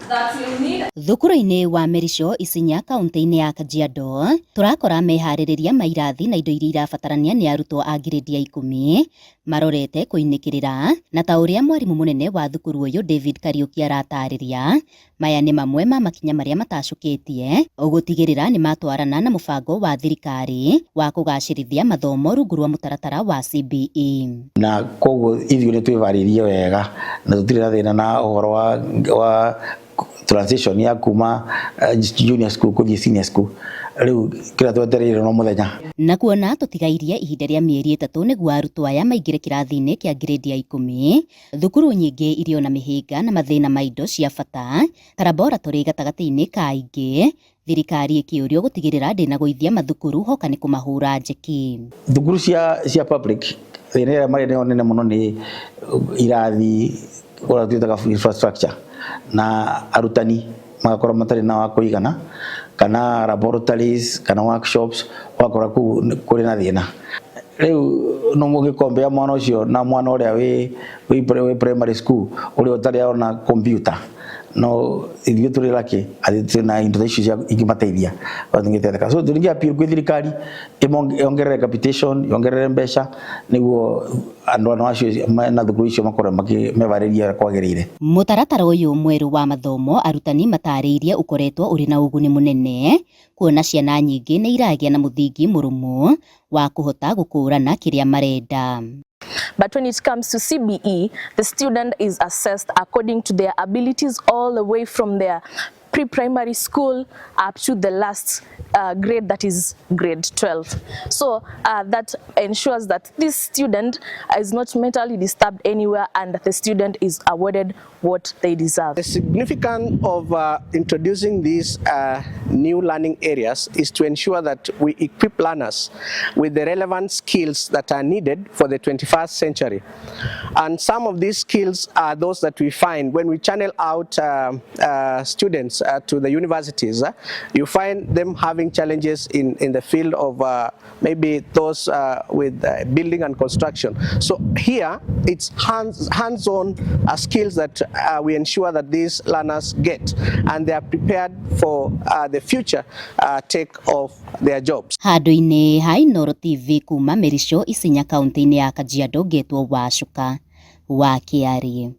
That you need. Thukuru-inĩ wa Merico Isinya kaunti-inĩ ya Kajiado tũrakora meharĩrĩria ma irathi na indo iria irabatarania nĩ arutwo a ngirĩndi ya ikũmi marorete kũinĩkĩrĩra na ta ũrĩa mwarimũ mũnene wa thukuru ũyũ David Kariuki aratarĩria maya nĩ mamwe ma makinya marĩa matacũkĩtie gũtigĩrĩra nĩ matwarana na mũbango wa thirikari wa kũgacĩrithia mathomo rungu rwa mũtaratara wa CBE. Na koguo ithuĩ nĩ twĩvarĩirie wega na tũtirĩ na thĩna na ũhoro wa transition ya kuma junior school kũthiĩ senior school. Rĩu kĩrĩa twetereire no mũthenya. Na kuona tũtigairie ihinda rĩa mĩeri 3 nĩguo arutwo aya maingĩre kĩrathi-inĩ kĩa ngirĩndi ya 10, thukuru nyingĩ irĩ ona mĩhĩnga na mathĩna ma indo cia bata ta laboratory gatagatĩ-inĩ ka ingĩ, thirikari ĩkĩũrio gũtigĩrĩra ndĩnagũithia mathukuru hoka nĩ kũmahũra njeki. Thukuru cia public thĩna ĩrĩa marĩ nayo nene mũno nĩ irathi ũrĩa twĩtaga infrastructure na arutani magakorwo matarĩ na wa kũigana kana laboratories kana workshops, ũgakora kũu kũrĩ na thĩna. Rĩu no mũgĩkombea mwana ũcio na mwana ũrĩa wĩ primary school ũrĩa ũtarĩ ona computer, no ithuĩ tũrĩ lucky atĩ twĩna indo icio cia ingĩmateithia tũngĩteithĩka. So tũringĩ appeal kwĩ thirikari yongerere capitation, yongerere mbeca nĩguo andũ ano acio na thukuru icio makorwo mevarĩria ũrĩa kwagĩrĩire. Mũtaratara ũyũ mwerũ wa mathomo arutani matarĩirie ũkoretwo ũrĩ na ũguni mũnene kuona ciana nyingĩ nĩ iragĩa na mũthingi mũrũmu wa kũhota gũkũrana kĩrĩa marenda. But when it comes to CBE, the student is assessed according to their abilities all the way from their pre-primary school up to the last grade, that is grade 12. So that ensures that this student is not mentally disturbed anywhere and the student is awarded what they deserve. The significance of introducing these new learning areas is to ensure that we equip learners with the relevant skills that are needed for the 21st century. And some of these skills are those that we find when we channel out students to the universities. You find them having challenges in the field of maybe those with building and construction. So here it's hands-on skills that we ensure that these learners get, and they are prepared for the future take of their jobs. Handũ-inĩ ha Inooro TV kuma Merico Isinya kaunti-inĩ ya Kajiado ngetwo Wacuka wa Kĩarĩ.